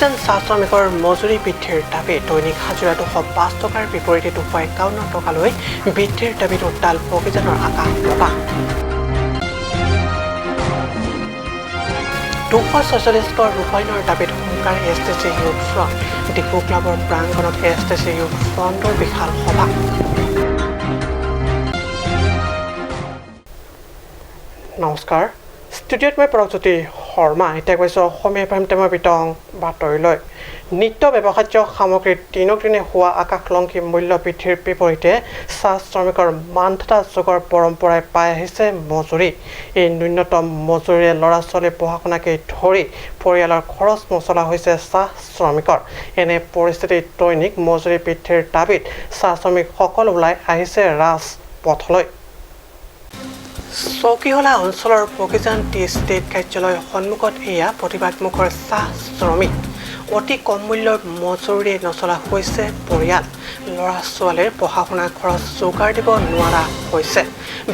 বগীজান চাহ শ্ৰমিকৰ মজুৰি বৃদ্ধিৰ দাবী। দৈনিক হাজিৰা 205 টকাৰ বিপৰীতে 251 টকালৈ বৃদ্ধিৰ দাবীত উত্তাল বগীজানৰ আকাশ বতাহ। 246 গড় ৰূপায়ণৰ দাবীত হুংকাৰ S T C youth front. Diphu ক্লাবৰ প্ৰাংগণত এছ টি চি ইউথ ফ্ৰণ্টৰ বিশাল সভা। নমস্কাৰ, ষ্টুডিঅ'ত মই পৰমজ্যোতি শৰ্মা। এতিয়া কৈছোঁ অসমীয়া প্ৰাইম টাইমৰ বিতং বাতৰিলৈ। নিত্য ব্যৱহাৰ্য সামগ্ৰীৰ দিনক দিনে হোৱা আকাশলংঘী মূল্য বৃদ্ধিৰ বিপৰীতে চাহ শ্ৰমিকৰ মানধতা যুগৰ পৰম্পৰাই পাই আহিছে মজুৰি। এই ন্যূনতম মজুৰিৰে ল'ৰা ছোৱালীৰ পঢ়া শুনাকে ধৰি পৰিয়ালৰ খৰচ নচলা হৈছে চাহ শ্ৰমিকৰ। এনে পৰিস্থিতিত দৈনিক মজুৰি বৃদ্ধিৰ দাবীত চাহ শ্ৰমিকসকল ওলাই আহিছে ৰাজপথলৈ। চৌকিহলা অঞ্চলৰ বগীজান টি ষ্টেট কাৰ্যালয়ৰ সন্মুখত এয়া প্ৰতিবাদমুখৰ চাহ শ্ৰমিক। অতি কম মূল্যৰ মজুৰিৰে নচলা হৈছে পৰিয়াল। ল'ৰা ছোৱালীৰ পঢ়া শুনা খৰচ যোগাৰ দিব নোৱাৰা হৈছে।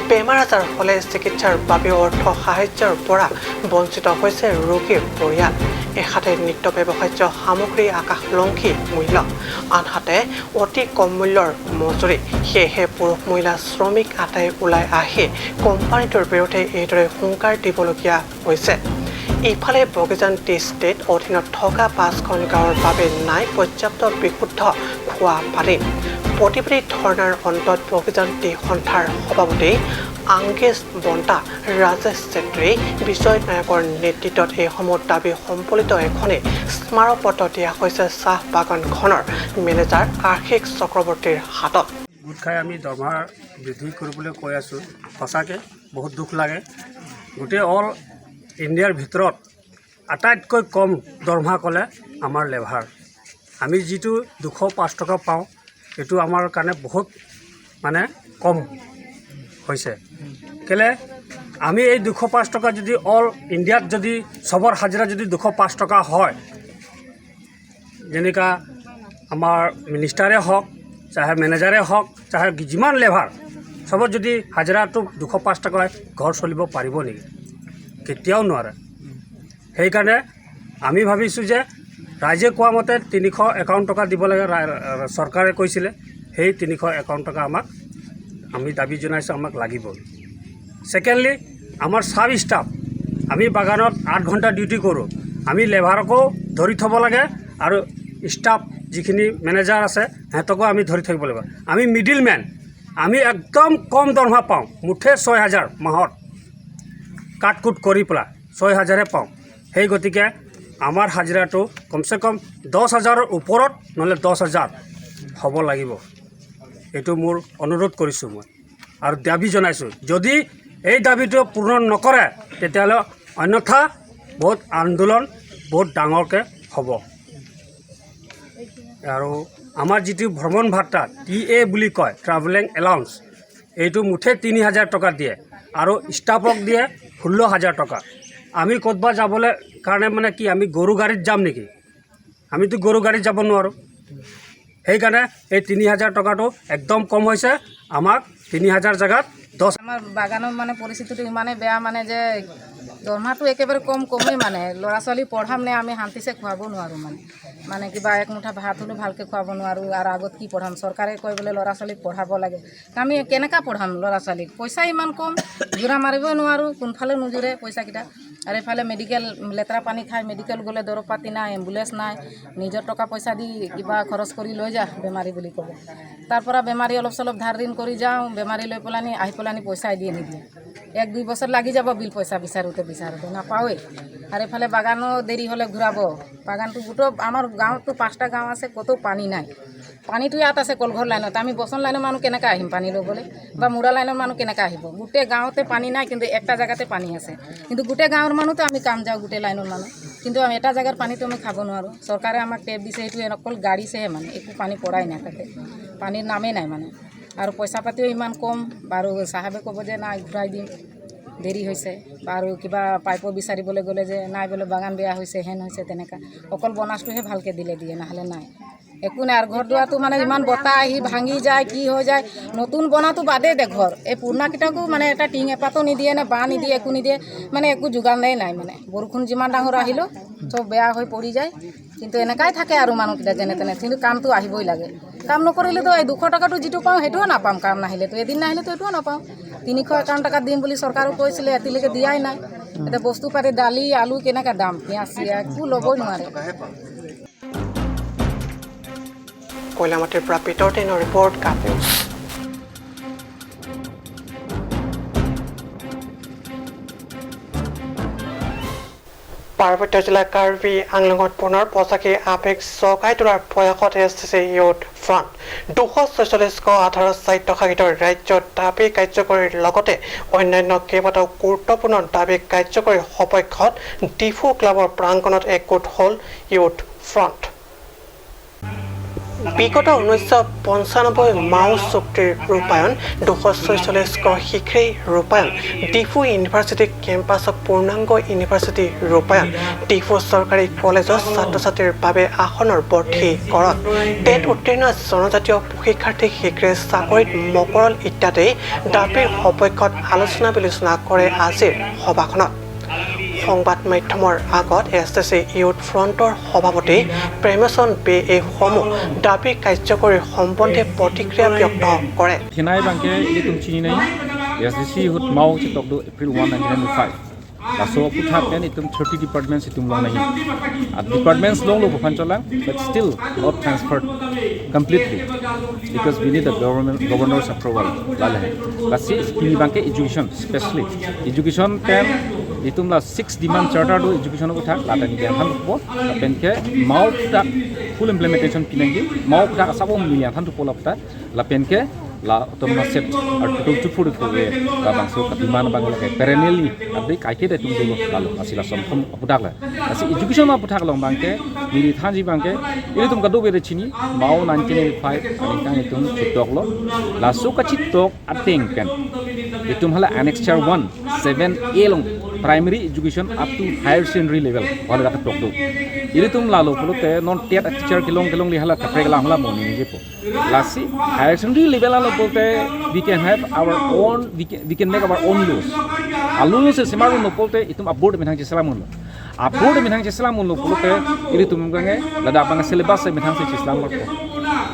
বেমাৰ আজাৰ হ'লে চিকিৎসাৰ বাবে অৰ্থ সাহায্যৰ পৰা বঞ্চিত হৈছে ৰোগীৰ পৰিয়াল। এহাতে নিত্য ব্যৱহাৰ্য সামগ্ৰী আকাশলংঘী মূল্য, আনহাতে অতি কম মূল্যৰ মজুৰি। সেয়েহে পুৰুষ মহিলা শ্ৰমিক আটাই ওলাই আহি কোম্পানীটোৰ বিৰুদ্ধে এইদৰে হুংকাৰ দিবলগীয়া হৈছে। ইফালে বগীজান টি ষ্টেট অধীনত থকা 5খন গাঁৱৰ বাবে নাই পৰ্যাপ্ত বিশুদ্ধ খোৱা পানী। প্ৰতিবাদী ধৰ্ণাৰ অন্তত বগীজান টি সন্থাৰ সভাপতি আংগেজ বন্তা, ৰাজেশ চেত্ৰী, বিজয় নায়কৰ নেতৃত্বত এইসমূহ দাবী সম্বলিত এখনি স্মাৰকপত্ৰ দিয়া হৈছে চাহ বাগানখনৰ মেনেজাৰ আশিষ চক্ৰৱৰ্তীৰ হাতত। গোট খাই আমি দৰমহা বৃদ্ধি কৰিবলৈ কৈ আছোঁ। সঁচাকৈ বহুত দুখ লাগে। গোটেই অল ইণ্ডিয়াৰ ভিতৰত আটাইতকৈ কম দৰমহা ক'লে আমাৰ লেবাৰ। আমি যিটো 205 টকা পাওঁ, এইটো আমাৰ কাৰণে বহুত মানে কম হৈছে। কেলৈ আমি এই 205 টকা যদি অল ইণ্ডিয়াত যদি চবৰ হাজিৰা যদি 205 টকা হয়, যেনেকুৱা আমাৰ মিনিষ্টাৰে হওক, চাহে মেনেজাৰে হওক, চাহে যিমান লেবাৰ, চবৰ যদি হাজিৰাটো 205 টকা হয়, ঘৰ চলিব পাৰিব নেকি? কেতিয়াও নোৱাৰে। সেইকাৰণে আমি ভাবিছোঁ যে ৰাইজে কোৱা মতে 351 টকা দিব লাগে, চৰকাৰে কৈছিলে। সেই 351 টকা আমাক, আমি দাবী জনাইছোঁ, আমাক লাগিব। ছেকেণ্ডলি, আমাৰ চাব ষ্টাফ, আমি বাগানত 8 ঘণ্টা ডিউটি কৰোঁ। আমি লেবাৰকো ধৰি থ'ব লাগে আৰু ষ্টাফ যিখিনি মেনেজাৰ আছে সিহঁতকো আমি ধৰি থাকিব লাগিব। আমি মিডিল মেন, আমি একদম কম দৰমহা পাওঁ, মুঠে 6000 মাহত কাট কুট কৰি পেলাই 6000 পাওঁ। সেই গতিকে আমাৰ হাজিৰাটো কমচে কম 10,000ৰ ওপৰত, নহ'লে 10,000 হ'ব লাগিব। এইটো মোৰ অনুৰোধ কৰিছোঁ মই আৰু দাবী জনাইছোঁ। যদি এই দাবীটো পূৰণ নকৰে, তেতিয়াহ'লে অন্যথা বহুত আন্দোলন বহুত ডাঙৰকৈ হ'ব। আৰু আমাৰ যিটো ভ্ৰমণ ভাত্তা টি এ বুলি কয়, ট্ৰাভেলিং এলাউন্স, এইটো মুঠে 3000 টকা দিয়ে আৰু ষ্টাফক দিয়ে 16,000 টকা। আমি ক'ৰবাত যাবলৈ কাৰণে মানে কি আমি গৰু গাড়ীত যাম নেকি? আমিতো গৰু গাড়ীত যাব নোৱাৰোঁ। সেইকাৰণে এই 3000 টকাটো একদম কম হৈছে। আমাক 3000 জেগাত 10 আমাৰ বাগানৰ মানে পৰিস্থিতিটো ইমানেই বেয়া মানে যে দৰমহাটো একেবাৰে কম কমেই। মানে ল'ৰা ছোৱালী পঢ়াম নে আমি শান্তিছে খুৱাব নোৱাৰোঁ। মানে মানে কিবা একমুঠা ভাত হ'লেও ভালকৈ খুৱাব নোৱাৰোঁ। আৰু আগত কি পঢ়াম? চৰকাৰে কয় বোলে ল'ৰা ছোৱালীক পঢ়াব লাগে। আমি কেনেকুৱা পঢ়াম ল'ৰা ছোৱালীক? পইচা ইমান কম, জোৰা মাৰিবই নোৱাৰোঁ, কোনফালে নোজোৰে পইচাকেইটা। আৰু এইফালে মেডিকেল, লেতেৰা পানী খাই মেডিকেল গ'লে দৰৱ পাতি নাই, এম্বুলেঞ্চ নাই। নিজৰ টকা পইচা দি কিবা খৰচ কৰি লৈ যা বেমাৰী বুলি ক'ব। তাৰপৰা বেমাৰী অলপ চলপ ধাৰ ঋণ কৰি যাওঁ, বেমাৰী লৈ পেলানি আহি পেলানি পইচাই দিয়ে নিদিয়ে। 1-2 বছৰ লাগি যাব বিল পইচা বিচাৰোঁতে বিচাৰোঁতে, নাপাওঁৱেই। আৰু এইফালে বাগানো দেৰি হ'লে ঘূৰাব। বাগানটো গোটেই আমাৰ গাঁৱততো 5টা গাঁও আছে, ক'তো পানী নাই। পানীটো ইয়াত আছে কলঘৰ লাইনত। আমি বচন লাইনৰ মানুহ কেনেকৈ আহিম পানী ল'বলৈ? বা মূৰা লাইনৰ মানুহ কেনেকৈ আহিব? গোটেই গাঁৱতে পানী নাই, কিন্তু একটা জেগাতে পানী আছে। কিন্তু গোটেই গাঁৱৰ মানুহতো আমি কাম যাওঁ, গোটেই লাইনৰ মানুহ, কিন্তু আমি এটা জেগাৰ পানীটো আমি খাব নোৱাৰোঁ। চৰকাৰে আমাক টেপ দিছে, সেইটো অকল গাড়ীছেহে, মানে একো পানী পৰাই নাই তাতে, পানীৰ নামেই নাই মানে। আৰু পইচা পাতিও ইমান কম। বাৰু চাহাবে ক'ব যে নাই ঘূৰাই দিম, দেৰি হৈছে। বাৰু কিবা পাইপো বিচাৰিবলৈ গ'লে যে নাই বোলে বাগান বেয়া হৈছে, হেন হৈছে তেনেকুৱা। অকল বনাছটোহে ভালকৈ দিলে দিয়ে, নহ'লে নাই, একো নাই। আৰু ঘৰ দুৱাৰটো মানে ইমান বতাহ আহি ভাঙি যায়, কি হৈ যায়। নতুন বনাটো বাদেই দে, ঘৰ এই পুৰণাকেইটাকো মানে এটা টিং এপাতো নিদিয়ে নে বাঁহ নিদিয়ে, একো নিদিয়ে, মানে একো যোগানেই নাই। মানে বৰষুণ যিমান ডাঙৰ আহিলেও চব বেয়া হৈ পৰি যায়। কিন্তু এনেকাই থাকে আৰু মানুহকেইটা যেনে তেনে, কিন্তু কামটো আহিবই লাগে। কাম নকৰিলেতো এই 200 টকাটো যিটো পাওঁ সেইটোও নাপাম, কাম নাহিলেতো এদিন নাহিলেতো এইটোও নাপাওঁ। 351 টকা দিম বুলি চৰকাৰেও কৈছিলে, এতিয়ালৈকে দিয়াই নাই। এতিয়া বস্তু পাতি দালি আলু কেনেকুৱা দাম, পিঁয়াজ চিয়াজ একো ল'বই নোৱাৰে। কয়লামাটিৰ পৰা পিটৰ টেনৰ ৰিপৰ্ট, কাপ নিউজ। পাৰ্বত্য জিলা কাৰ্বি আংলঙত পুনৰ পঁচাশী আৱেগ জগাই তোলাৰ প্ৰয়াসত S T C youth front. 246 18 স্বায়ত্তশাসিত ৰাজ্যত দাবী কাৰ্যকৰীৰ লগতে অন্যান্য কেইবাটাও গুৰুত্বপূৰ্ণ দাবী কাৰ্যকৰীৰ সপক্ষত ডিফু ক্লাবৰ প্ৰাংগণত একগোট হ'ল ইউথ ফ্ৰণ্ট। বিগত 1995 মাও চুক্তিৰ ৰূপায়ণ, 246 শীঘ্ৰেই ৰূপায়ণ, ডিফু ইউনিভাৰ্চিটি কেম্পাছক পূৰ্ণাংগ ইউনিভাৰ্চিটি ৰূপায়ণ, ডিফু চৰকাৰী কলেজত ছাত্ৰ ছাত্ৰীৰ বাবে আসনৰ বৰ্ধিকৰণ, টেট উত্তীৰ্ণ জনজাতীয় প্ৰশিক্ষাৰ্থীক শীঘ্ৰে চাকৰিত মকৰল ইত্যাদি দাবীৰ সপক্ষত আলোচনা বিলোচনা কৰে আজিৰ সভাখনত। সংবাদ মাধ্যমৰ আগত এছ টি চি ইউথ ফ্ৰণ্টৰ সভাপতি প্ৰেমচন্দ বে এইসমূহ দাবী কাৰ্যকৰী সম্বন্ধে প্ৰতিক্ৰিয়া ব্যক্ত কৰে। Thinai bangke ili tum chini nei SDC hut mau chi tok do April 1 1995 laso puthat pen itum 30 departments itum long nahi at departments long lo phan cholang but still not transferred completely because we need the government governor's approval lale lasi kini bangke education especially education pen itum la 6 demand charter do education ko thak lata ni bian han po pen ke mau tak full implementation pinangi mau tak sabo milian han tu polap ta la pen ke la autonomous set article 244 a la bangso ka demand bangla ke perennially abdi kaike de tum do la asila somthom apudak la asi education aputhak long bangke miri thanji bangke ili tum ka do bere chini mau 1985 ani kang itum chitok lo la so ka chitok ateng pen itum hala annexure 1 7 a long primary education up to higher secondary level wala ka tok do ili tum la lo polote non tet teacher kilong kilong li hala kapre la hala moni ni jepo lasi higher secondary level alo bolte we can have our own, we can make our own laws alu se simaru no bolte itum aboard minhang chesalam lo aboard minhang chesalam lo bolte ili tum gange lada bang syllabus se minhang chesalam lo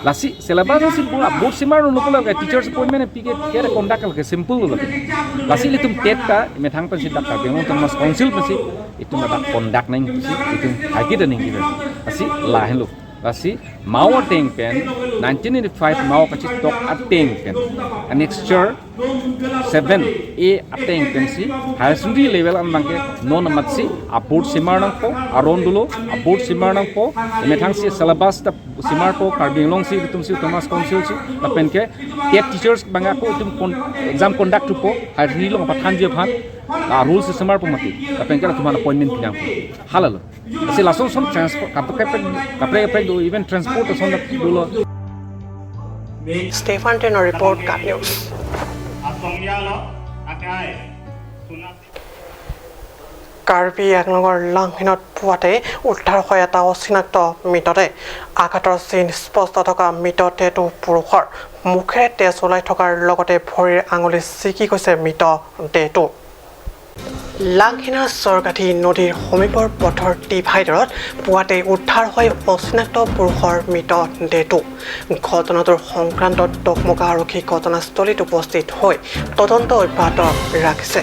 lasi syllabus se pura board simaru no bolte teachers appointment pk care conduct ke simple lo lasi ili tum tet ka minhang pan sidak ka bengon tum mas council pasi itum ada conduct nang pasi itum hagi ning lasi la hello lasi mau ateng pen 1985 mau kachi tok ateng pen annexure 7 a ateng pen si higher secondary level an bangke non amat si abort simar nang po aron dulo abort simar nang po methang si syllabus ta simar po karbing long si itum si Thomas council si ta pen ke tet teachers banga ko itum exam conduct po higher secondary long pathan je phan la rules simar po mati ta pen ke tumana appointment pinang halalo si lason som transfer kapre kapre do even transport son dulo. Stefan টেনৰ report, cup news. Karbi আংলঙৰ লাংহিনত পুৱাতে উদ্ধাৰ হয় এটা অচিনাক্ত মৃতদেহ। আঘাতৰ চিন স্পষ্ট থকা মৃতদেহটো পুৰুষৰ। মুখেৰে তেজ ওলাই থকাৰ লগতে ভৰিৰ আঙুলি ছিগি গৈছে মৃতদেহটো। লাংহিনা চৰকাঠি নদীৰ সমীপৰ পথৰ ডিভাইডাৰত পুৱাতে উদ্ধাৰ হয় অচিনাক্ত পুৰুষৰ মৃতদেহটো। ঘটনাটোৰ সংক্ৰান্তত ডকমকা আৰক্ষী ঘটনাস্থলীত উপস্থিত হৈ তদন্ত অব্যাহত ৰাখিছে।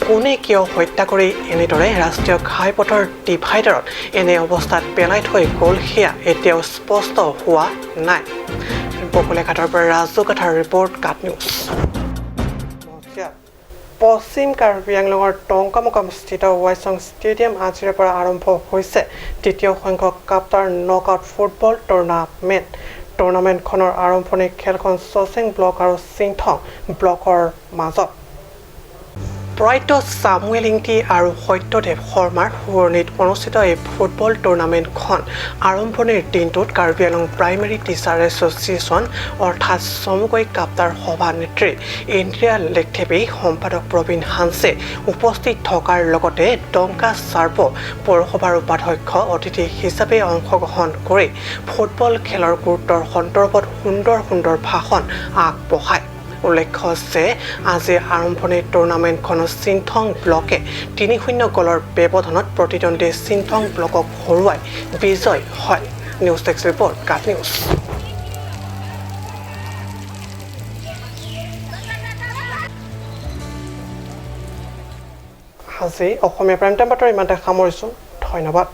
কোনে কিয় হত্যা কৰি এনেদৰে ৰাষ্ট্ৰীয় ঘাইপথৰ ডিভাইডাৰত এনে অৱস্থাত পেলাই থৈ গ'ল সেয়া এতিয়াও স্পষ্ট হোৱা নাই। বকলীয়াঘাটৰ পৰা ৰাজু কাথাৰ ৰিপৰ্ট, কাট নিউজ। পশ্চিম কাৰ্বি আংলঙৰ টংকামুকামস্থিত ৱাইচং ষ্টেডিয়াম আজিৰে পৰা আৰম্ভ হৈছে তৃতীয় সংখ্যক কাপ্তাৰ নকআউট ফুটবল টুৰ্ণামেণ্ট। টুৰ্ণামেণ্টখনৰ আৰম্ভণি খেলখন চচেং ব্লক আৰু চিংথং ব্লকৰ মাজত। প্ৰয়াত চামুৱেল ইংতি আৰু সত্যদেৱ শৰ্মাৰ সোঁৱৰণীত অনুষ্ঠিত এই ফুটবল টুৰ্ণামেণ্টখন আৰম্ভণিৰ দিনটোত Karbi Anglong primary teacher association অৰ্থাৎ চমুকৈ কাপ্তাৰ সভানেত্ৰী ইন্দিৰা লেখথেপী, সম্পাদক প্ৰবীণ হানছে উপস্থিত থকাৰ লগতে ডংকা চাৰ্প পৌৰসভাৰ উপাধ্যক্ষ অতিথি হিচাপে অংশগ্ৰহণ কৰি ফুটবল খেলৰ গুৰুত্বৰ সন্দৰ্ভত সুন্দৰ সুন্দৰ ভাষণ আগবঢ়ায়। উল্লেখ্য যে আজি আৰম্ভণিৰ টুৰ্ণামেণ্টখনত চিন্থং ব্লকে 3-0 গ'লৰ ব্যৱধানত প্ৰতিদ্বন্দ্বী চিন্থং ব্লকক হৰুৱাই বিজয় হয়। News desk report, Gulf news. আজি অসমীয়া প্ৰাইম টাইম বাতৰি ইমানতে সামৰিছোঁ। ধন্যবাদ।